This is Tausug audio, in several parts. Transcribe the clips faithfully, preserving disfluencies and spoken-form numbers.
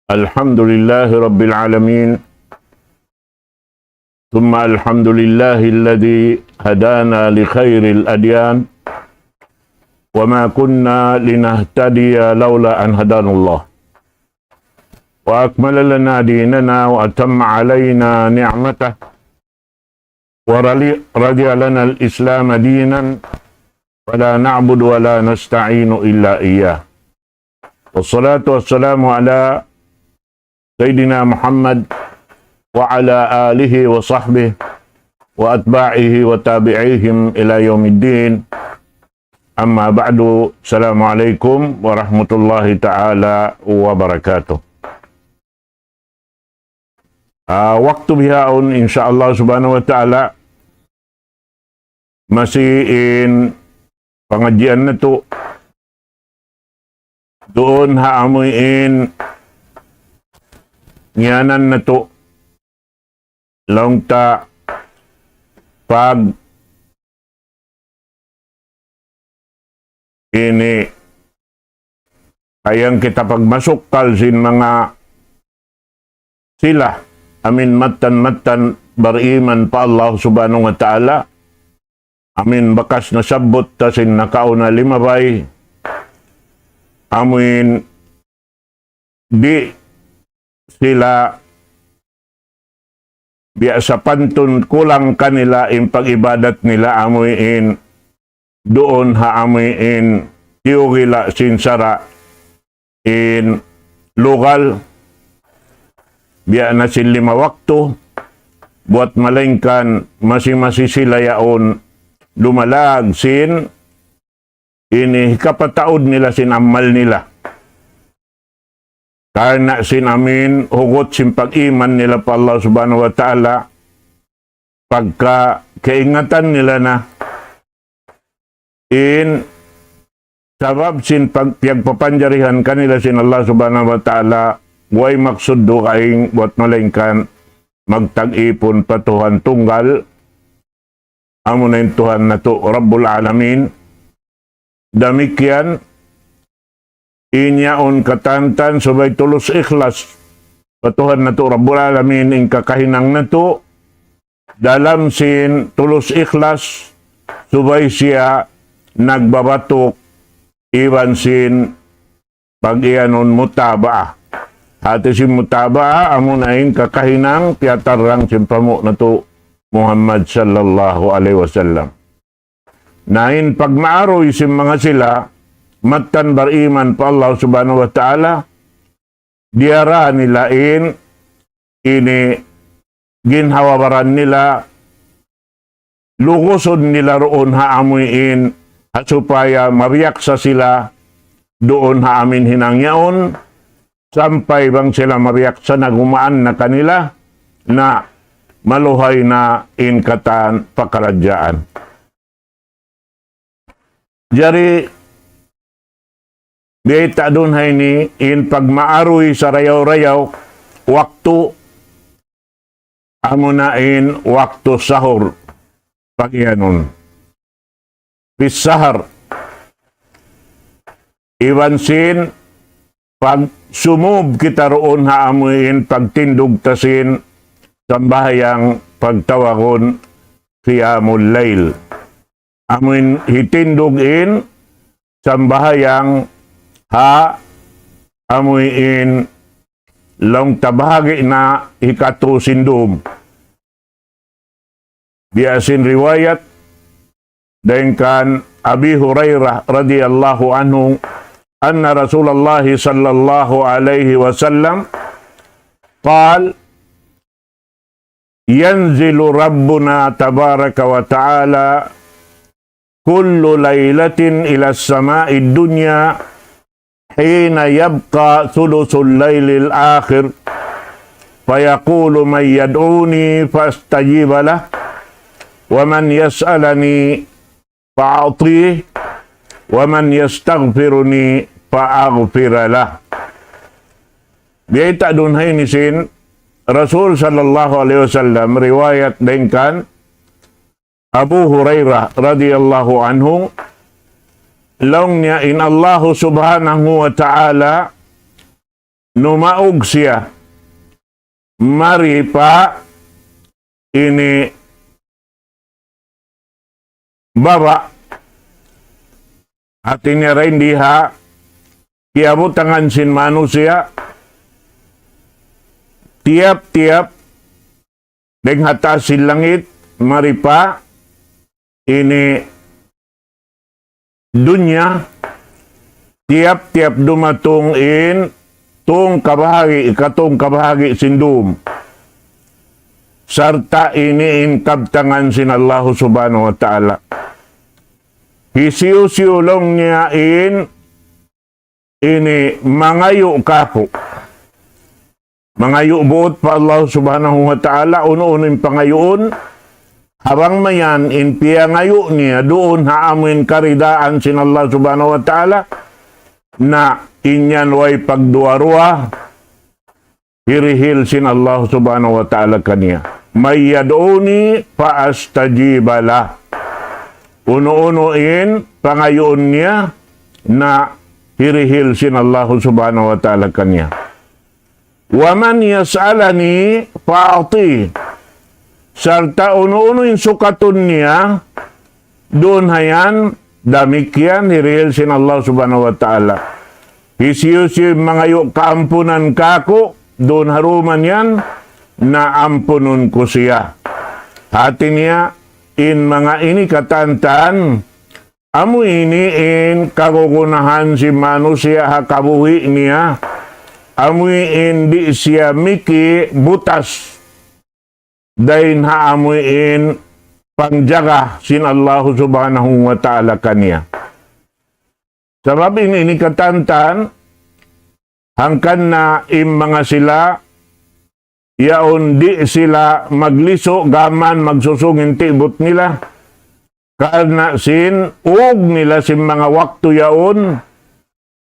الحمد لله رب العالمين، ثم الحمد لله الذي هدانا لخير الأديان، وما كنا لنهتدي لولا أن هدانا الله، وأكمل لنا ديننا وأتم علينا نعمته، ورضي لنا الإسلام دينا، ولا نعبد ولا نستعين إلا إياه. والصلاة والسلام على سيدنا محمد وعلى آله وصحبه وأتباعه وتابعيهم إلى يوم الدين. أما بعد، السلام عليكم ورحمة الله تعالى وبركاته. Ah, waktu bihaun, insya Allah subhanahu wa ta'ala, masi in pangadjian natu' duun ha amuin ngiyanan natu' laung ta pag ini, ayaw kita pagmasukkal sin manga sila amuin mattan-mattan bariman pa Allah subhanahu wa ta'ala, amuin bakas nasabbut ta sin nakauna limabay, amuin di' sila biya' sapantun kulang kanila in pag-ibadat nila amuin duun ha amuin tiyugila sin sara' in lugal, biya' na sin lima waktu, buwat malaingkan masi-masi sila yaun dumalag sin ini hikapataud nila sin amal nila. Karna' sin amuin hugut sin pag-iman nila pa Allah subhanahu wa ta'ala, pagka kaingatan nila na in sabab sin pag-, piyagpapanjarihan kanila sin Allah subhanahu wa ta'ala, way maksud dugaing buwat malaingkan magtag-ipun pa Tuhan tunggal, amuna in Tuhan natu' Rabbul Alamin. Damikkiyan in yaun katantan subay tulus ikhlas pa Tuhan natu' Rabbul Alamin in kakahinang natu', dalam sin tulus ikhlas, subay siya nagbabatuk iban sin pag-iyanun mutabaah. Hati sin mutabaah, amuna in kakahinang piyatarrang sin pamu' natu' Muhammad sallallahu alayhi wasallam. Na in pagmaaruy sin manga sila mattan bariman pa Allah subhanahu wa ta'ala, diyara nila in ini ginhawa-baran nila, lugusun nila duun ha amuin, ha supaya mabiyaksa sila duun ha amuin hinang yaun, sampay bang sila mabiyaksa na gumaan na kanila, na maluhay na in katan pakaradjaan. Jari, biyayta' duun ha ini, in pagmaaruy sarayaw-rayaw waktu, amuna in waktu sahur, pag-iyanun. Bis sahar. Iban sin, pag sumub kita duun ha amuin pagtindug ta sin sambahayang pagtawagun qiyamul layl. Amuin hitindug in sambahayang ha amuin laung ta bahagi' na hikatu sin dum. Biya' sin riwayat dayn kan Abi Hurairah radiyallahu anhu, أن رسول الله صلى الله عليه وسلم قال: ينزل ربنا تبارك وتعالى كل ليلة إلى السماء الدنيا حين يبقى ثلث الليل الآخر، فيقول: من يدعوني فأستجيب له، ومن يسألني فأعطيه، ومن يستغفرني فأغفر له. Biyayta' duun ha ini sin Rasul sallallahu alayhi wasallam, riwayat dayn kan Abu Hurairah radiyallahu anhu, laung niya in Allahu subhanahu wa ta'ala numaug siya mari pa ini baba'. Hati niya dayn di ha kiyabutangan sin manusiya', tiyap-tiyap dayn ha taas sin langit mari pa ini dunya, tiyap-tiyap dumatung in tū kabahagi', ikatū kabahagi' sin dūm. Sarta' ini in kabtangan sin Allahu Subhanahu wa Ta'ala. Hisiyu-siyu laung niya in ini mangayu' kāku'. Mangayu' buut pa Allah Subhanahu wa Ta'ala, unu-unu in pangayuun, ha bang mayan in piyangayu' niya duun ha amuin karidaan sin Allah Subhanahu wa Ta'ala, na in yan way pagduwa-ruwa, hirihil sin Allah Subhanahu wa Ta'ala kaniya. مَن يَدْعُونِي فَأَسْتَجِيبَ لَهُ. Unu-unu in pangayuun niya na hirihil sin Allah Subhanahu wa Ta'ala kaniya. وَمَن يَسْأَلْنِي فَأُعْطِيهِ. Sarta' unu-unu in sukatun niya, duun ha yan, damikkiyan hirihil sin Allah Subhanahu wa Ta'ala. Hisiyu-siyu in mangayu' kaampunan kāku', duun ha dūm yan, na ampunun ku siya. Hati niya, in manga ini katantan, amu ini in kagunahan sin manusiya' ha kabuhi' niya, amu in di' siya mikibutas dayn ha amu in pangjaga sin Allahu Subhanahu wa Ta'ala kaniya. Sabab in ini katantan, hangkan na in manga sila, yaun di' sila maglisu', gām magsusūng in tibut nila, karna' sin ūg nila sin manga waktu yaun,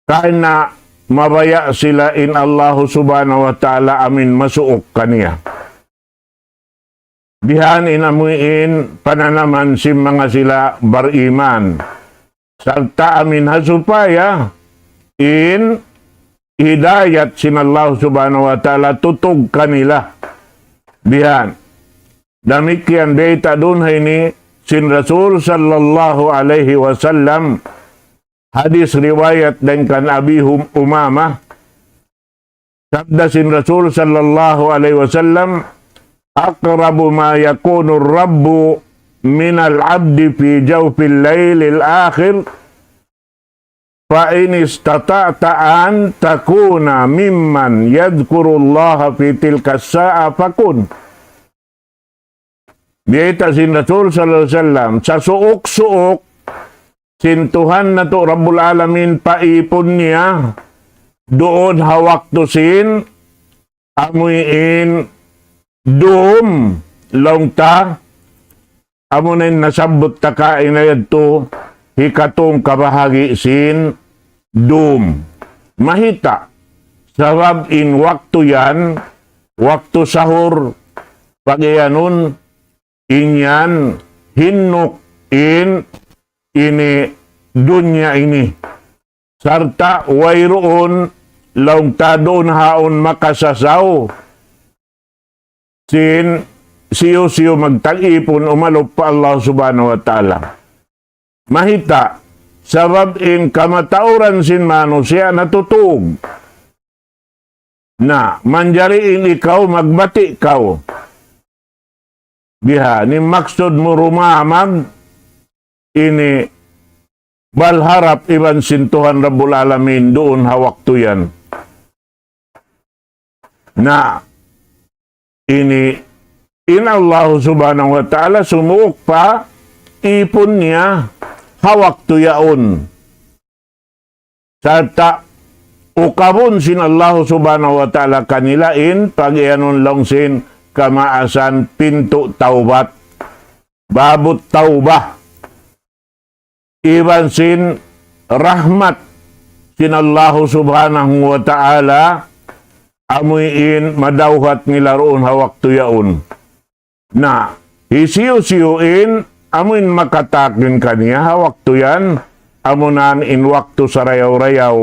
karna' mabaya' sila in Allahu Subhanahu wa Ta'ala amuin masuuk kaniya. Bihan in amuin pananaman sin manga sila bariman. Sarta' amuin ha supaya in hidayat sin Allah Subhanahu wa Ta'ala tutug kanila. Bihan. Damikkiyan bayta' duun ha ini sin Rasul sallallahu alayhi wasallam. Hadis riwayat dayn kan Abi Hum-, Umamah. Sabda sin Rasul sallallahu alayhi wasallam, أَقْرَبُ مَا يَكُونُ الرَّبُّ مِنَ الْعَبْدِ فِي جَوْفِ اللَّيْلِ الْآخِرِ، فَإِنِ اسْتَطَعْتَ أَنْ تَكُونَ مِمَّنْ يَذْكُرُ اللَّهَ فِي تِلْكَ السَّاعَةِ فَكُنْ. Biyayta' sin Rasul sallallahu alayhi wasallam, sasuuk-suuk sin Tuhan natu' Rabbul Alamin pa īpun niya duun ha waktu sin amuin dūm laung ta, amuna in nasabbut ta kaina yadtu hikatū kabahagi' sin dūm. Mahita', sabab in waktu yan, waktu sahur, pag-iyanun, in yan, hinuk in ini dunya ini. Sarta' wayruun laung ta duun ha yaun makasasaw sin hisiyu-siyu magtag-ipun umalup pa Allah Subhanahu wa Ta'ala. Mahita', sabab in kamatauran sin manusiya' natutug. Na, manjari in ikaw magbati' kaw. Biha, in maksud mu dumamag ini balharap iban sin Tuhan Rabbul Alamin duun ha waktu yan. Na, ini in Allah Subhanahu wa Ta'ala sumuuk pa īpun niya ha waktu yaun. Sarta' ukabun sin Allah Subhanahu wa Ta'ala kanila in pag-iyanun laung sin kamaasan pintu' tawbat. Babut tawbah. Iban sin rahmat sin Allahu Subhanahu wa Ta'ala, amuin madawhat nila duun ha waktu yaun. Na, hisiyu-siyu in, amuin makatakin kaniya ha waktu yan, amunan in waktu sarayaw-rayaw,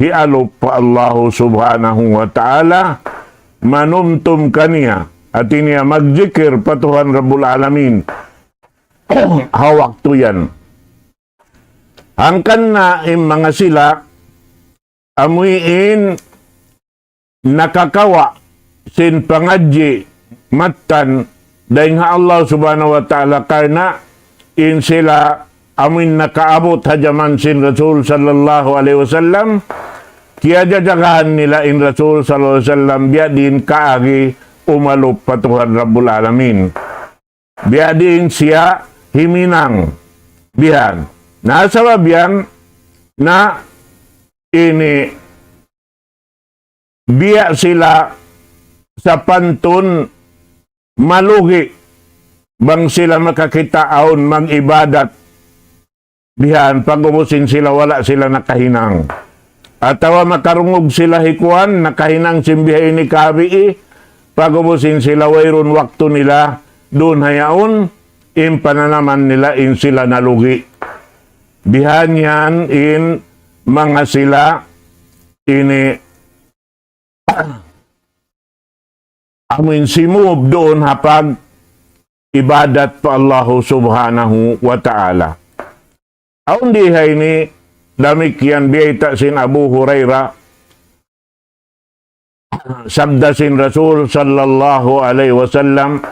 hialup pa Allahu Subhanahu wa Ta'ala, manumtum kaniya, hāti niya magjikir pa Tuhan Rabbul Alamin ha waktu yan. Hangkan na in manga sila, amuin nakakawa' sin pangadji' mattan dayn ha Allah Subhanahu wa Ta'ala, karna' in sila amuin nakaabut ha jaman sin Rasul sallallahu alayhi wasallam, kiyajajagahan nila in Rasul sallallahu alayhi wasallam, biya' diin kaagi umalup pa Tuhan Rabbul Alamin. Biya' diin siya himinang. Bihan. Na sabab yan, na ini biya' sila sapantun malugi bang sila makakita' awn mag-ibadat. Bihan, pag'ubus in sila wala' sila nakahinang. Atawa makarungug sila hi kuwan, nakahinang sin bihaini kabii, pag'ubus in sila wayruun waktu nila, duun ha yaun, in pananaman nila in sila nalugi. Bihan yan in manga sila ini amuin simub duun ha pag-ibadat pa Allahu Subhanahu wa Ta'ala. Awn di ha ini damikkiyan biyayta' sin Abu Hurairah, sabda sin Rasul sallallahu alayhi wasallam,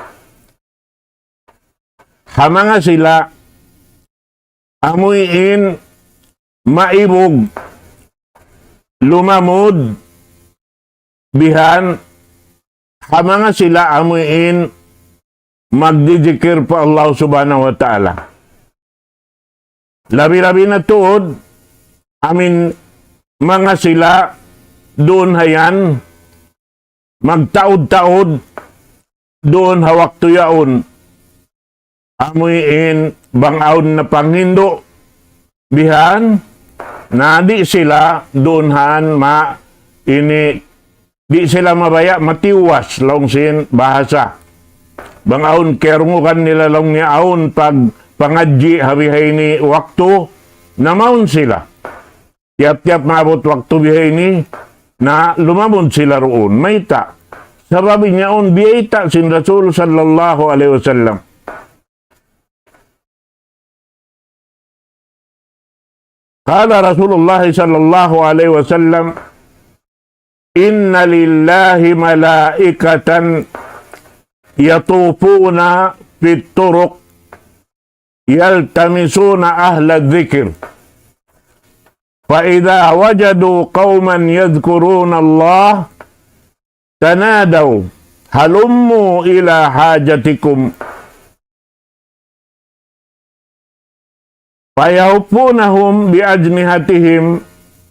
ha manga sila amuin maibug, lumamud, bihan, ha manga sila amuin magdijikir pa Allah Subhanahu wa Ta'ala. Labi-labi na tuud, amuin manga sila duun ha yan, magtaud-taud duun ha waktu yaun. Amuin bang awn na panghindu' bihan, na di' sila duun han ma ini, di' sila mabaya' matiwas laung sin bahasa. Bang awn kiyarungugan nila laung niya awn pag-, pangadji' ha bihaini waktu, na mawn sila. Tiyap-tiyap maabut waktu bihaini, na lumamud sila duun. Mayta'? Sabab in yaun biyayta' sin Rasul sallallahu alayhi wasallam. قال رسول الله صلى الله عليه وسلم: إن لله ملائكة يطوفون في الطرق يلتمسون أهل الذكر، فإذا وجدوا قوما يذكرون الله تنادوا: هلموا إلى حاجتكم، فيهفونهم بأجنحتهم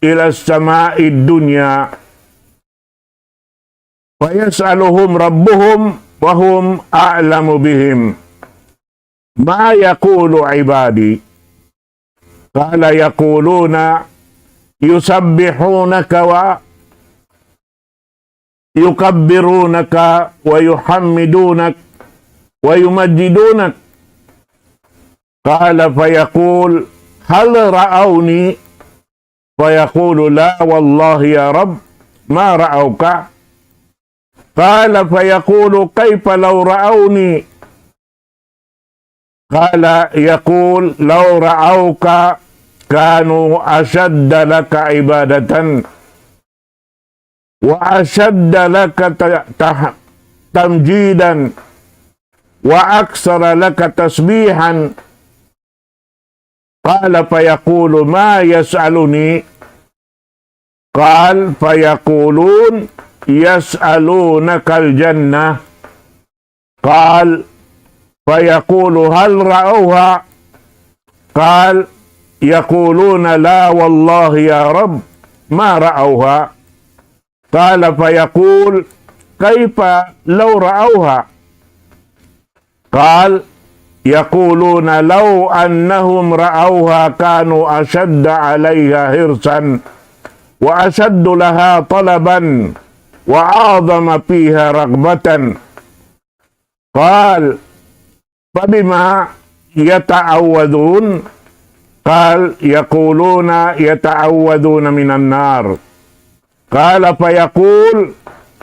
إلى السماء الدنيا، فيسألهم ربهم وهم أعلم بهم: ما يقول عبادي؟ قال: يقولون: يسبحونك ويكبرونك ويحمدونك ويمجدونك. قال: فيقول: هل رأوني؟ فيقول: لا والله يا رب ما رأوك. قال: فيقول: كيف لو رأوني؟ قال: يقول: لو رأوك كانوا أشد لك عبادة وأشد لك ت-، ت-، تمجيدا وأكثر لك تسبيحا. قال: فيقول: ما يسألني؟ قال: فيقولون: يسألونك الجنة. قال: فيقول: هل رأوها؟ قال: يقولون: لا والله يا رب ما رأوها. قال: فيقول: كيف لو رأوها؟ قال: يقولون: لو أنهم رأوها كانوا أشد عليها حرصا وأشد لها طلبا وأعظم فيها رغبة. قال: فبما يتعوذون؟ قال: يقولون: يتعوذون من النار. قال فيقول: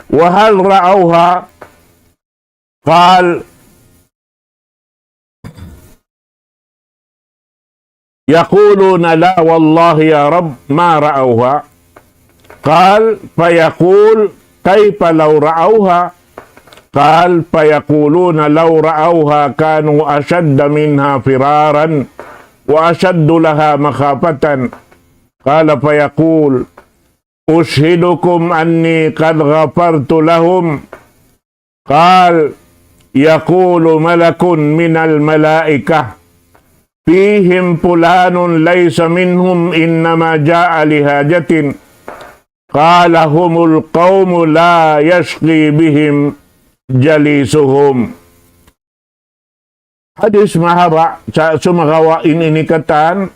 وهل رأوها؟ قال: يقولون: لا والله يا رب ما رأوها. قال: فيقول: كيف لو رأوها؟ قال: فيقولون: لو رأوها كانوا أشد منها فرارا وأشد لها مخافة. قال: فيقول: أشهدكم أني قد غفرت لهم. قال: يقول ملك من الملائكة: فيهم فلان ليس منهم إنما جاء لحاجة. قال: هم القوم لا يشقي بهم جليسهم. Hadis mahaba' sa sumagawa' in ini katan,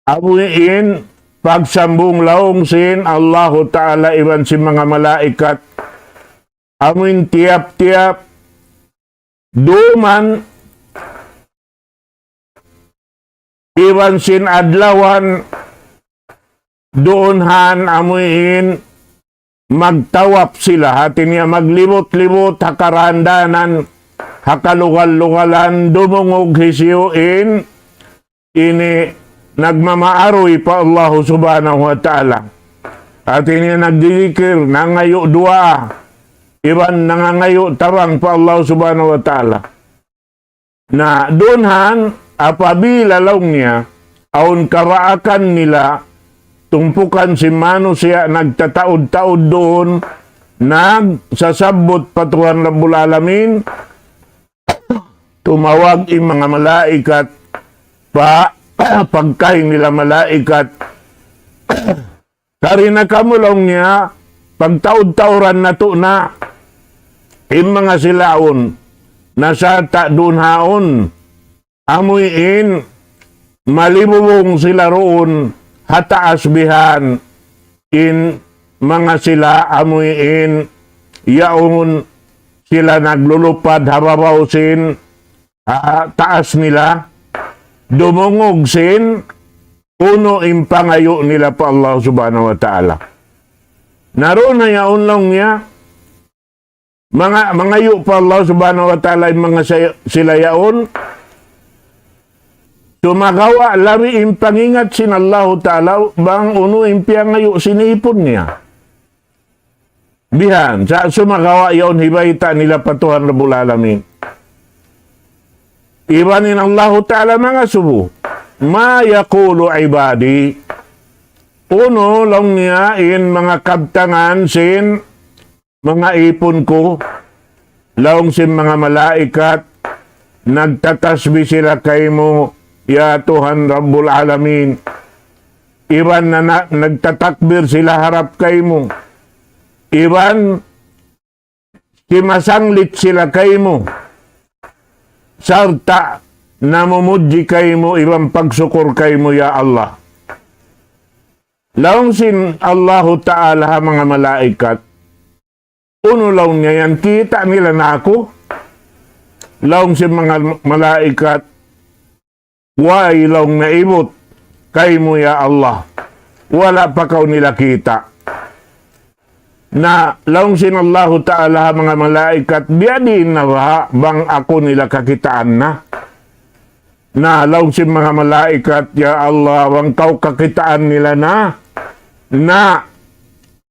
amuin pagsambung laung sin Allahu Ta'ala iban sin manga malaikat, amuin tiyap-tiyap duman iban sin adlawan duun han amuin magtawaf sila, hati niya maglibut-libut ha karandanan, ha kalugal-lugalan, dumungug hisiyu in ini nagmamaaruy pa Allahu Subhanahu wa Ta'ala. Hati niya nagdidikir, nangayu' duwaa, iban nangangayu' tabang pa Allahu Subhanahu wa Ta'ala. Na duun han, apabila laung niya, awn kabaakan nila, tumpukan sin manusiya' nagtataud-taud duun, nagsasabbut pa Tuhan Rabbul Alamin, tumawag in manga malaikat, pa pagkahi nila malaikat, karina' kamu laung niya, pagtaud-tauran natu' na, in manga sila yaun, na sarta' duun haun, amuin malibubung sila duun ha taas bihan, in manga sila amuin yaun sila naglulupad ha babaw sin, ha taas nila, dumungug sin unu in pangayu' nila pa Allah Subhanahu wa Ta'ala. Na duun na yaun laung niya, manga, mangayu' pa Allah Subhanahu wa Ta'ala in manga say-, sila yaun. Sumagawa' labi in pangingat sin Allahu Ta'ala bang unu in piyangayu' sin ipun niya. Bihan, sa' sumagawa' yaun hibayta' nila pa Tuhan Rabbul Alamin. Iban in Allahu Ta'ala mangasubu, ما يقول عبادي. Unu laung niya in manga kabtangan sin manga ipun ku, laung sin manga malaikat, nagtatasbih sila kaymu, ya Tuhan Rabbul Alamin. Iban na, na, nagtatakbir sila harap kaymu. Iban simasanglit sila kaymu. Sarta' namumudji kaymu iban pagsukur kaymu, ya Allah. Laung sin Allahu Ta'ala ha manga malaikat, unu laung niya yan, kita' nila na aku? Laung sin manga malaikat, way laung niya ibut kaymu, ya Allah. Wala' pa kaw nila kita'. Na laung sin Allahu Ta'ala ha manga malaikat, biyadiin na baha' bang aku nila kakitaan na? Na laung sin manga malaikat, ya Allah, bang kaw kakitaan nila na, na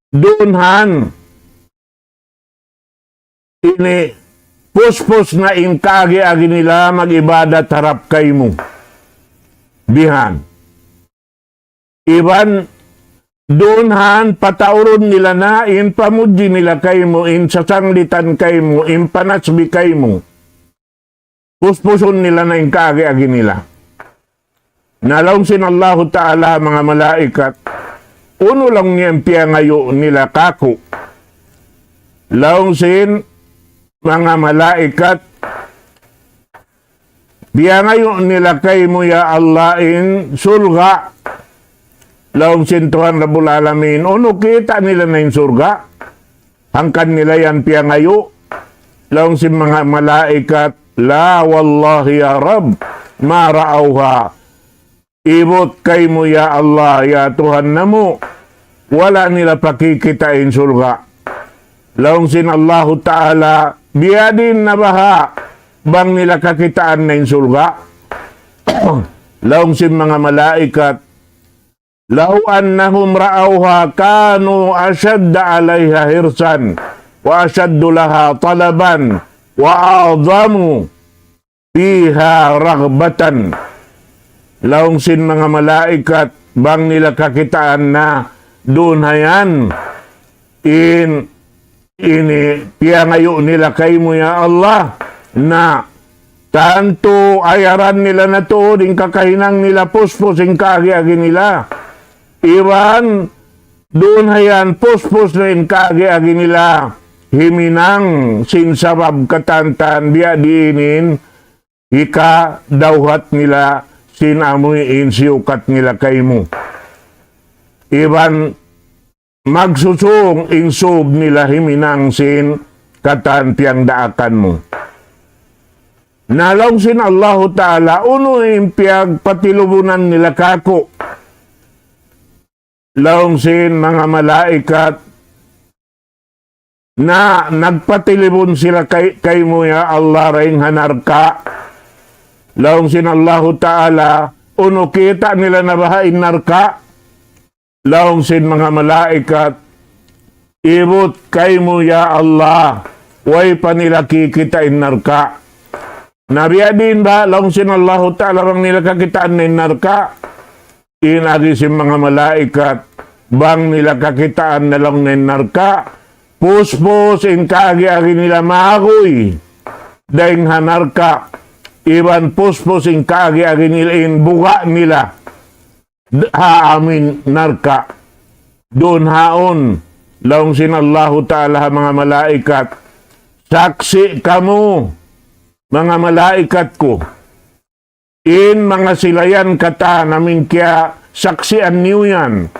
duun han ini puspus na in kaagi-agi nila mag-ibadat harap kaymu. Bihan. Iban duun han pataurun nila na in pamudji nila kaymu, in sasanglitan kaymu, in panasbih kaymu. Puspusun nila na in kaagi-agi nila. Na laung sin Allahu Ta'ala manga malaikat, unu laung niya in piyangayu' nila kaku'? Laung sin manga malaikat, piyangayu' nila kaymu, ya Allah, in surga'. Laung sin Tuhan Rabbul Alamin, unu, kita' nila na in surga'? Hangkan nila yan piyangayu'? Laung sin manga malaikat, لا والله يا رب ما رأوها. Ibut kaymu, ya Allah, ya Tuhan namu', wala' nila pakikita' in surga'. Laung sin Allahu Ta'ala, biya' diin na baha' bang nila kakitaan na in surga'? Laung sin manga malaikat, لو أنهم رأوها كانوا أشد عليها حرصا وأشد لها طلبا وأعظم فيها رغبة. Laung sin manga malaikat, bang nila kakitaan na duun hayan in ini piyangayu' nila kaymu, ya Allah, na tantu ayaran nila na tuud in kakahinang nila, puspus in kaagi-agi nila. Iban duun hayan puspus na in kaagi-agi nila, himinang sin sabab katantan biya' diin in hikadawhat nila sin amuin siyukat nila kaymu. Iban magsusung in sub nila himinang sin katan piyangdaakan mu. Na laung sin Allahu Ta'ala, unu in piyagpatilubunan nila kāku'? Laung sin manga malaikat, na nagpatilibun sila kay, kaymu, ya Allah, dayn ha narka'. Laung sin Allahu Ta'ala, unu, kita' nila na baha' in narka'? Laung sin manga malaikat, ibut kaymu, ya Allah, way pa nila kikita' in narka'. Na biya' diin ba, laung sin Allahu Ta'ala, bang nila kakitaan na in narka'? In agi sin manga malaikat, bang nila kakitaan na laung niya in narka', puspus in kaagi-agi nila maguy dayn ha narka', iban puspus in kaagi-agi nila, in buga' nila d-, ha amuin narka'. Duun haun, laung sin Allahu Ta'ala ha manga malaikat, saksi' kamu, manga malaikat ku, in manga sila yan katan amuin kiyasaksian niyu yan,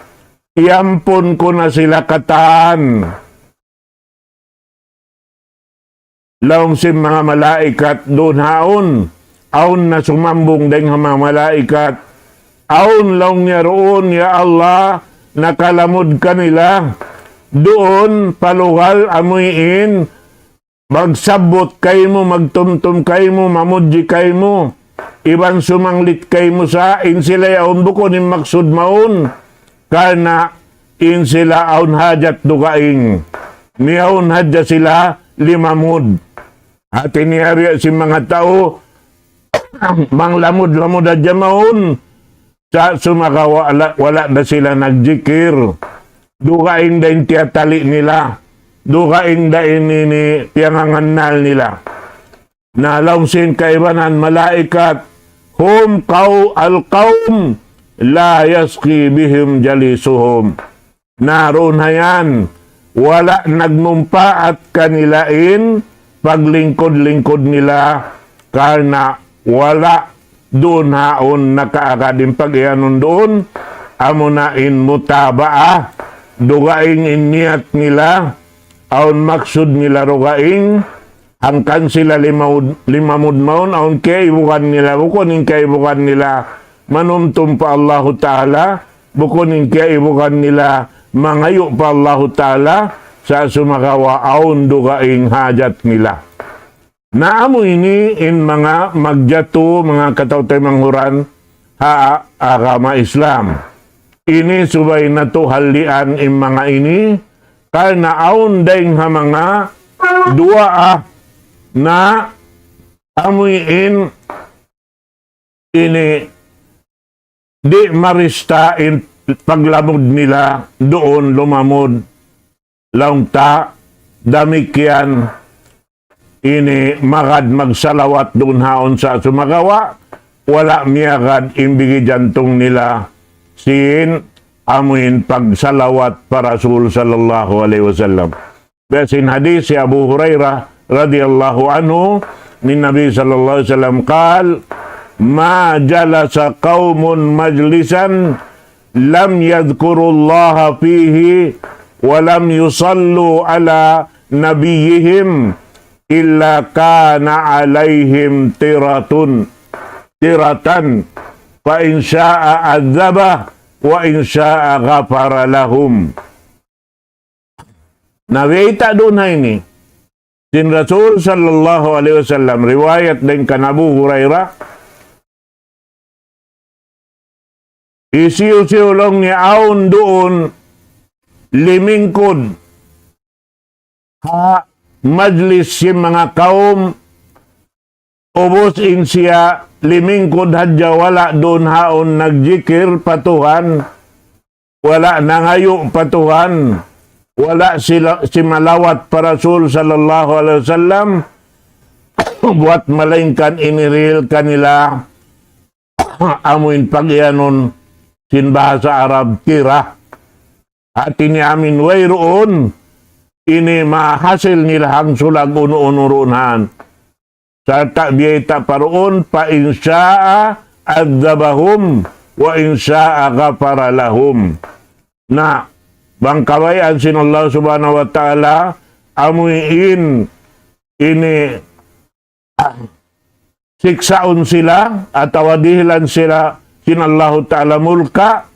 iyampun ku na sila katan. Laung sin manga malaikat, duun haun, awn na sumambung dayn ha manga malaikat, awn, laung niya, duun, ya Allah, nakalamud kanila duun pa lugal amuin magsabbut kaymu, magtumtum kaymu, mamudji kaymu, iban sumanglit kaymu sa, in sila yaun bukun in maksud mawn, karna' in sila awn hajat dugaing. Miyawn hadja sila limamud. Hati niya biya' sin manga tau, manglamud-lamud hadja mawn, sa' sumagawa' wala', wala' da sila nagjikir. Dugaing da in tiyatali' nila. Dugaing da in ini piyangangannal nila. Na laung sin kaibanan malaikat, هم قو-، القوم لا يسقي بهم جليسهم. Na duun hayan, wala' nagmumpaat kanila in paglingkud-lingkud nila, karna' wala' duun haun nakaagad in pag-iyanun duun, amuna in mutabaah, dugaing in niyat nila, awn maksud nila dugaing, hangkan sila limamud, limamud mawn, awn kaibugan nila, bukun in kaibugan nila manumtum pa Allahu Ta'ala, bukun in kaibugan nila mangayu' pa Allahu Ta'ala, sa' sumagawa' awn dugaing hajat nila. Na amu ini in manga magjatu, manga kataw-taymanghuran ha agama Islam. Ini subay natu' hallian in manga ini, karna' awn dayng ha manga duwaa na amu in ini di' marista in paglamud nila duun lumamud laung ta damikkiyan ini magad magsalawat duun haun sa' sumagawa' wala' miyagad in bigi jantung nila sin amuin pagsalawat pa Rasul sallallahu alayhi wasallam. Biya' sin hadith hi Abu Hurairah radiyallahu anhu, من النبي صلى الله عليه وسلم قال: ما جلس قوم مجلسا لم يذكروا الله فيه ولم يصلوا على نبيهم إلا كان عليهم ترة، ترة، فإن شاء عذب وإن شاء غفر لهم. Na biyayta' duun ha ini sin Rasul sallallahu alayhi wasallam, riwayat dayn kan Abu Hurairah, hisiyu-siyu laung niya awn duun limingkud ha majlis sin manga kawm, ubus in siya limingkud hadja, wala' duun ha yaun nagjikir pa Tuhan, wala' nangayu' pa Tuhan, wala' sila, simalawat pa Rasul sallallahu alayhi wasallam, buwat malaingkan ini dihil kanila, amuin pagiyanun sin bahasa Arab, tirah. Hati niya amuin wayruun ini mahasil nila hangsulag unu-unu duun ha yan. Sarta' biyayta' pa duun, فإن شاء عذبهم وإن شاء غفر لهم. Na, bang kabayaan sin Allah Subhanahu wa Ta'ala, amuin ini siksaun sila atawa dihilan sila sin Allahu Ta'ala mulka',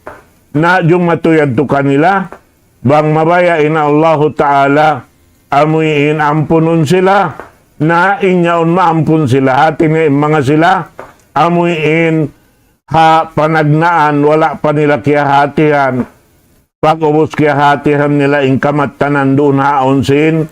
na jumatu yadtu kanila, bang mabaya' in Allahu Ta'ala, amuin ampunun sila, na in yaun maampun sila, hati niya in manga sila, amuin ha panagnaan, wala' pa nila kiyahatihan. Pag-ubus kiyahatihan nila in kamattanan duun ha yaun sin,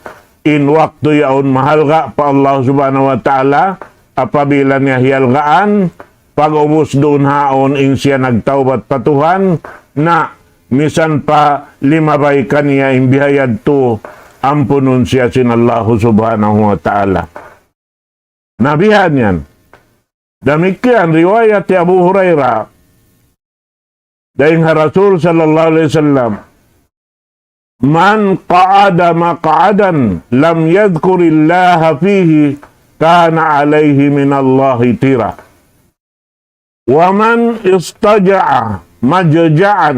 in waktu yaun mahalga' pa Allah Subhanahu wa Ta'ala, apabila niya hiyalgaan, pag-ubus duun ha yaun in siya nagtawbat pa Tuhan, na misan pa limabay kaniya in biya' yadtu, ampunun siya sin Allah Subhanahu wa Ta'ala. Na bihan yan. Damikkiyan riwayat hi Abu Hurairah, dayn ha Rasul sallallahu alayhi wasallam, من قعد مقعدا لم يذكر الله فيه كان عليه من الله ترة، ومن اضطجع مضجعا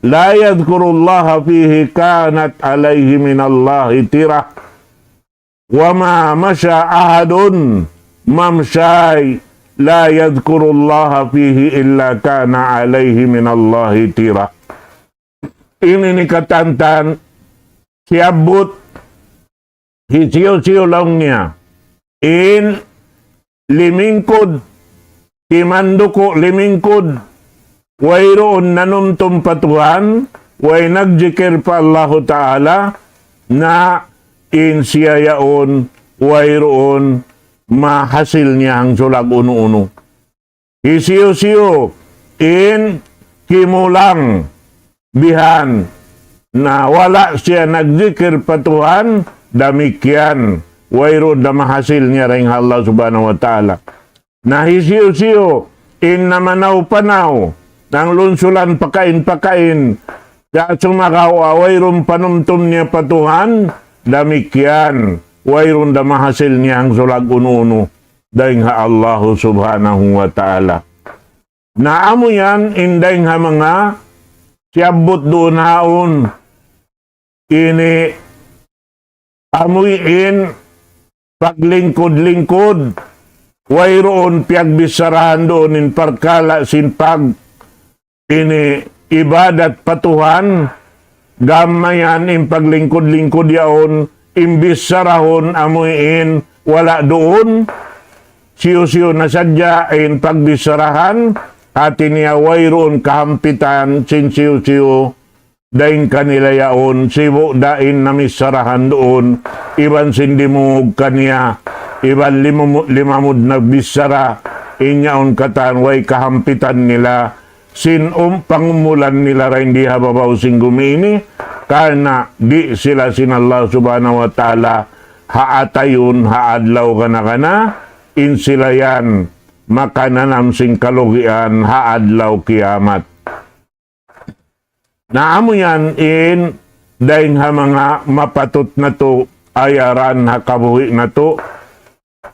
لا يذكر الله فيه كانت عليه من الله ترة، وما مشى أحد ممشاي لا يذكر الله فيه إلا كان عليه من الله ترة. Ini in katan-katan siyabbut hisiyu-siyu laung niya in limingkud, timanduku' limingkud, wayruun nanumtum pa Tuhan, way nagjikir pa Allahu Ta'ala, na in siya yaun wayruun mahasil niya hangsulag unu-unu. Hisiyu-siyu in kimulang bihan na wala' siya nagjikir pa Tuhan, damikkiyan wayruun da mahasil niya dayn ha Allah Subhanahu wa Ta'ala. Na hisiyu-siyu in namanaw-panaw, nanglunsulan pakain-pakain, sa' sumagawa' wayruun panumtum niya pa Tuhan, damikkiyan wayruun da mahasil niya hangsulag unu-unu dayn ha Allahu Subhanahu wa Ta'ala. Na amu yan in dayn ha manga siyabbut duun ha yaun ini amuin paglingkud-lingkud, wayruun piyagbissarahan duun in parkala' sin pag ini ibadat pa Tuhan, gam mayan in paglingkud-lingkud yaun, in bissarahun amuin wala' duun, siyu-siyu na sadja in pagbissarahan, hati niya wayruun kahampitan sin siyu-siyu dayn kanila yaun, sibu' da in namissarahan duun, iban sin dimungug kaniya, iban limamu-, limamud nagbissara, in yaun katan way kahampitan nila, sin um, pangumulan nila dayn di ha babaw sin gumi ini, karna' di' sila sin Allah Subhanahu wa Ta'ala haatayun ha adlaw gana-gana, in sila yan makananam sin kalugian ha adlaw kiyamat. Na amu yan in dayn ha manga mapatut natu' ayaran ha kabuhi' natu'.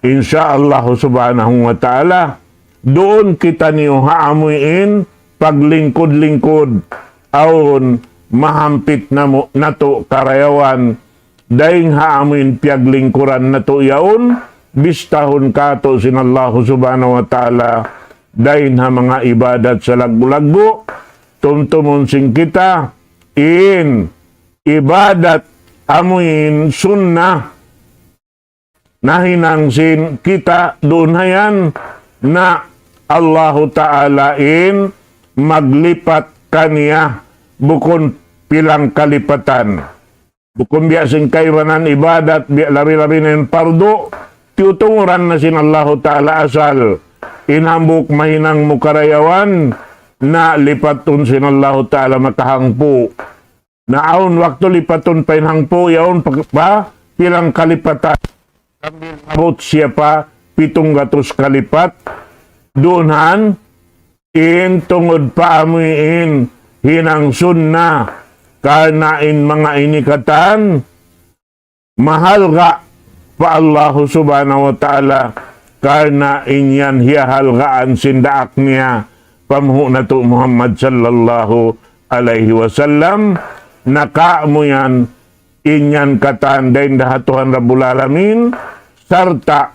Insya Allah Subhanahu wa Ta'ala, duun kitaniyu ha amuin paglingkud-lingkud, awn mahampit namu-, natu' karayawan, dayn ha amuin piyaglingkuran natu' yaun, bistahun kātu' sin Allahu Subhanahu wa Ta'ala, dayn ha manga ibadat salaggu'-laggu', tumtumun sin kita in ibadat amuin sunnah nahinang sin kita duun hayan na Allahu Ta'ala in maglipat kaniya bukun pilang kalipatan. Bukun biya' sin kaibanan ibadat, biya' labi-labi na in pardu, tiyutunguran na sin Allahu Ta'ala asal. In hambuuk mahinang mu karayawan, na lipatun sin Allahu Ta'ala makahangpu'. Na awn waktu lipatun pa in hangpu' yaun pa, pa pilang kalipatan. Sambil maabut siya pa pitung gatus kalipat. Duun han, in tungud pa amuin hinang sunnah. Karna' in manga ini katan, mahalga' pa Allahu Subhanahu wa Ta'ala. Karna' in yan hiyahalgaan sin daak niya, panghu' natu' Muhammad sallallahu alayhi wasallam, na kamu yan, in yan katan dayn da ha Tuhan Rabbul Alamin, sarta'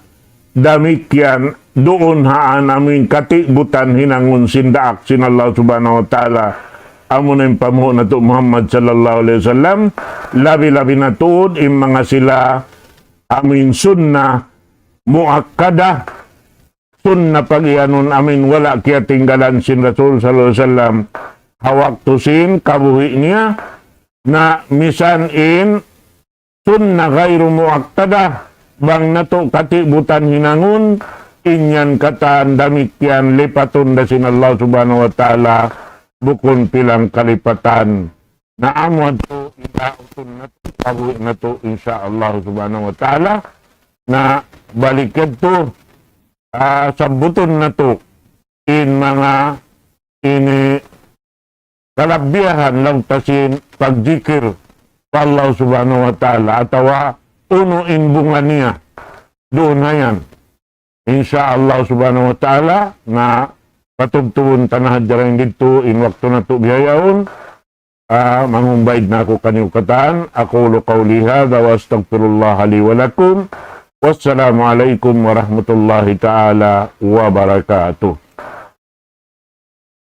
damikkiyan duun ha amuin katibutan hinangun sin daak sin Allah Subhanahu wa Ta'ala. Amuna in panghu' natu' Muhammad sallallahu alayhi wasallam, labi-labi na tuud in manga sila amuin sunnah muakkadah, sunnah pagiyanun amuin wala' kiyatinggalan sin Rasul sallallahu alayhi wasallam ha waktu sin kabuhi' niya, na misan in sunnah ghayru muakkadah, bang natu' katibutan hinangun, in yan katan damikkiyan lipatun da sin Allah Subhanahu wa Ta'ala, bukun pilang kalipatan. Na amu yadtu in dautun natu', kabuhi' natu', insya Allah Subhanahu wa Ta'ala. Na balik yadtu, ah, sabbutun natu' in manga ini kalabihan laung ta sin pagjikir pa Allah Subhanahu wa Ta'ala, atawa unu in bunga niya duun hayan. Insya Allah Subhanahu wa Ta'ala, na patubtubun ta na hadja dayn didtu in waktu natu' bihaun. Ah, mangumbaid na aku kaniyu katan. أقول قولي هذا وأستغفر الله لي ولكم. والسلام عليكم ورحمة الله تعالى وبركاته.